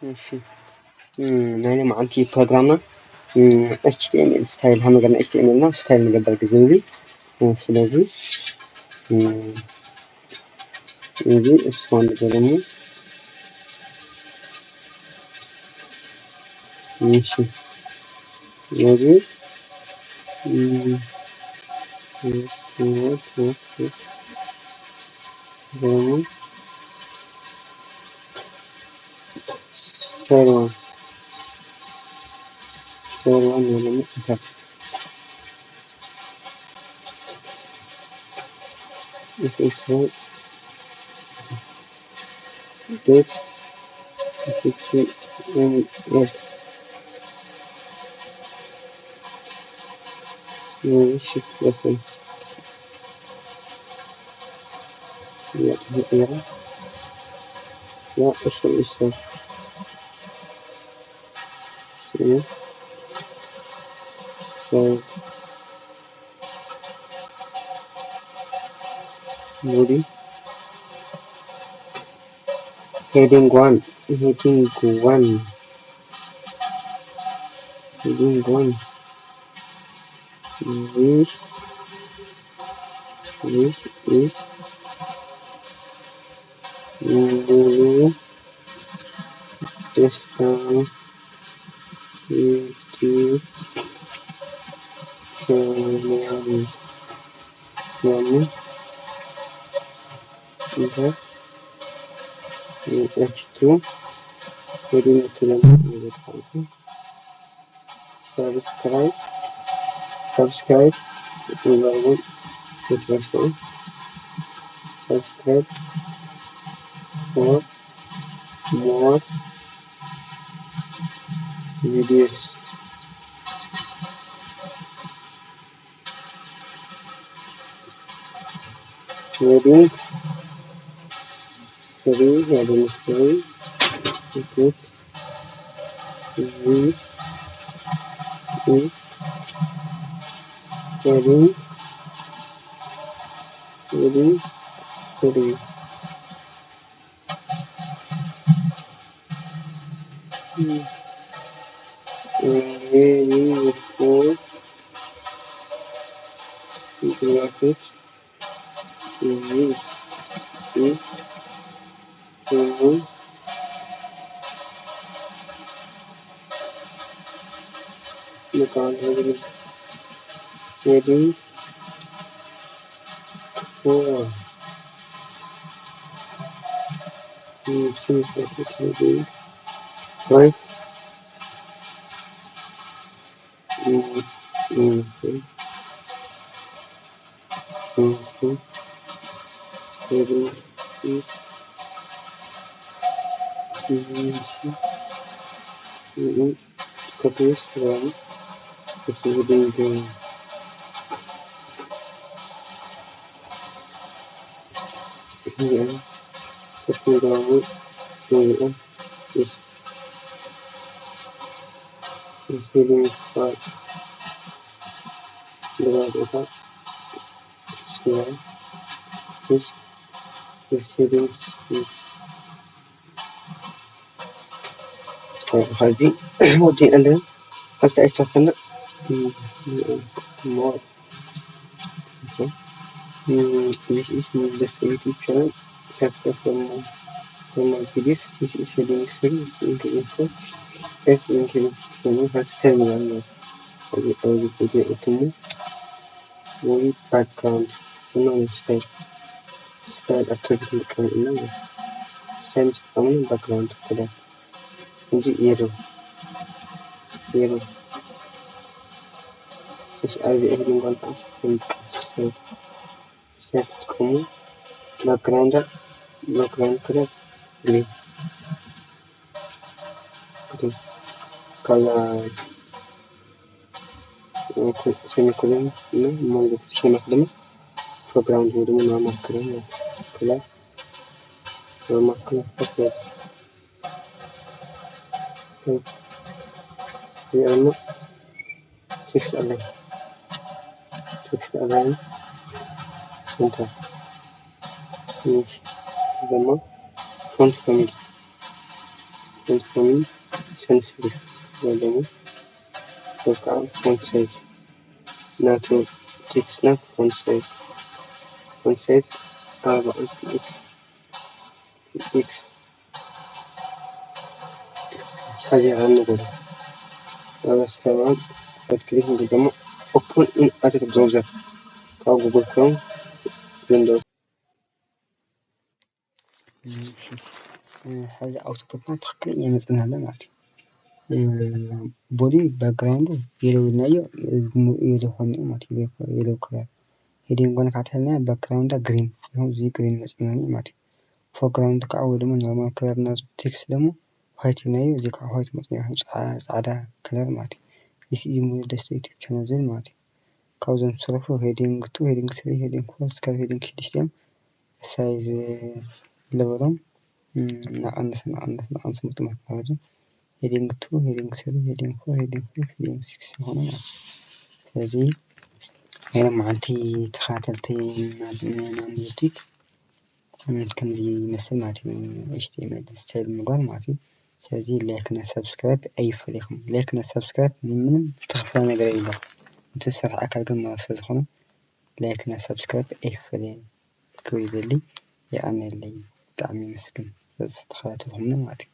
እሺ፣ እም፣ ናይ ሎማዓንቲ ፕሮግራምና፣ እም፣ ኤች ቲ ኤም ኤል ስታይል ሃመገርና ኤች ቲ ኤም ኤል ና ስታይል ንገበር ግዜ እዚ። እም፣ ስለዚ፣ እም፣ እዚ እሱ ንገርኒ። እሺ፣ ስለዚ፣ እም፣ እም፣ እም፣ እም፣ እም፣ ስታይል ዋን፣ ስታይል ዋን ንብሎ፣ ኢንተር። ኢንተር ዶት ኤች ቲ ኤም ኤል። እሺ፣ ለፈን። ያ፣ ጥሩ፣ ጥሩ። ያ፣ እሺ፣ እሺ። እሺ። እሺ። ሞዲ፣ ሄዲንግ ዋን፣ ሄዲንግ ዋን፣ ሄዲንግ ዋን። This, this is ሙሉ ደስታ ዩቲዩብ ቻናል። ኢንተር። ኤች ቱ ሄዲንግ ቱ። ሳብስክራይብ፣ ሳብስክራይብ ክትገብሩ ኣይትረስዑ። ሳብስክራይብ for more videos። ሄዲንግ ስሪ፣ ሄዲንግ ስሪ። This is heading, heading three. Hmm. And here is four brackets. This is heading. Look on heading. Heading four. Hmm, seems like it's heading five. Hmm, hmm, okay. Awesome. Very nice. Mm-hmm. Mm-hmm. Copy this one. This is the, yeah. Copy that one. Yeah. This is the five. Divide it up. Square. This is the six. ሕዚ ወዲእና ኣለና። ሕዚ እንታይ እዩ ዝተረፈና? This is the best YouTube channel. Subscribe for more, for more videos. This is heading three. This is the info. This is the info. First time. Or you put it in the background. No, style. Style attribute. Style is the background. Kunci yellow. Yellow. Terus ada heading kontas. Style. Style. Kamu background. Background color green. Green. Color. Semicolon. Ini mau semicolon. Foreground ወይ ድማ ኖርማል ከለር ማለት ነው። ከለር ኖርማል ከለር ፈስት። እዚኣ ድማ ቴክስት ኣላይን፣ ቴክስት ኣላይን ሴንተር። ትንሽ ድማ ፎንት ፋሚሊ እንትኾኑ ሰንስሪፍ ወይ ደግሞ ወይ ከዓ ፎንት ሳይዝ ናቱ ቴክስትና ፎንት ሳይዝ ፎንት ሳይዝ ኣርባዕተ ፒክስ ፒክስ ሓዚ ኣንጎሎ ኣበስተማ ኣትክሊክ ወይ ደግሞ ኦፕን ኢን ኣዘር ብራውዘር ካብ ጉግል ክሮም ዊንዶውስ ሕዚ ኣውትፑትና ትኽክለኛ ይመፅና ኣሎ ማለት እዩ። ቦዲ ባክግራውንዱ የለው ኢልናዮ የለው ኮይኑ ማለት እዩ። የለው ከለር ሄዲንግ ኳ እንተተልና ባክግራውንዳ ግሪን ይኹን እዚ ግሪን ይመፅና ማለት እዩ። ፎርግራውንድ ከዓ ወይ ድማ ኖርማል ከለር ናብዚ ቴክስት ደግሞ ዋይት ኢልናዮ እዚ ከዓ ዋይት ይመፅና ይኹን ፃዕዳ ከለር ማለት እዩ። እዚ እዚ ሙሉ ደስተ ዩቱብ ቻናል ዝብል ማለት እዩ። ካብዞም ዝስርሑ ሄዲንግ ቱ፣ ሄዲንግ ስሪ፣ ሄዲንግ ፎር እስካብ ሄዲንግ ሽዱሽተ እዮም። ሳይዝ ለበሎም እናቐነሰ እናቐነሰ እናቐነሰ ምጥማት ማለት እዩ። ሄዲንግ ቱ፣ ሄዲንግ ስሪ፣ ሄዲንግ ፎር፣ ሄዲንግ ፋይቭ፣ ሄዲንግ ሲክስ ይኾኑ ማለት እዩ። ስለዚ ናይ ሎማዓንቲ ተኸታተልቲ ናምልቲክ ከምዚ ይመስል ማለት እዩ። ኤች ቲ ኤም ኤል ስታይል ምግባር ማለት እዩ። ስለዚ ላይክ እና ሰብስክራይብ ኣይፈለይኩም። ላይክ እና ሰብስክራይብ ምንም ዝተኸፈለ ነገር የለን። እቲ ዝሰርሕ ኣካል ግን ማለት ስለዝኾነ ላይክ እና ሰብስክራይብ ኣይፈለይ ክብል ይደሊ። የቐንየለይ። ብጣዕሚ የመስግን ስለዝተኸታተልኩምኒ ማለት እዩ።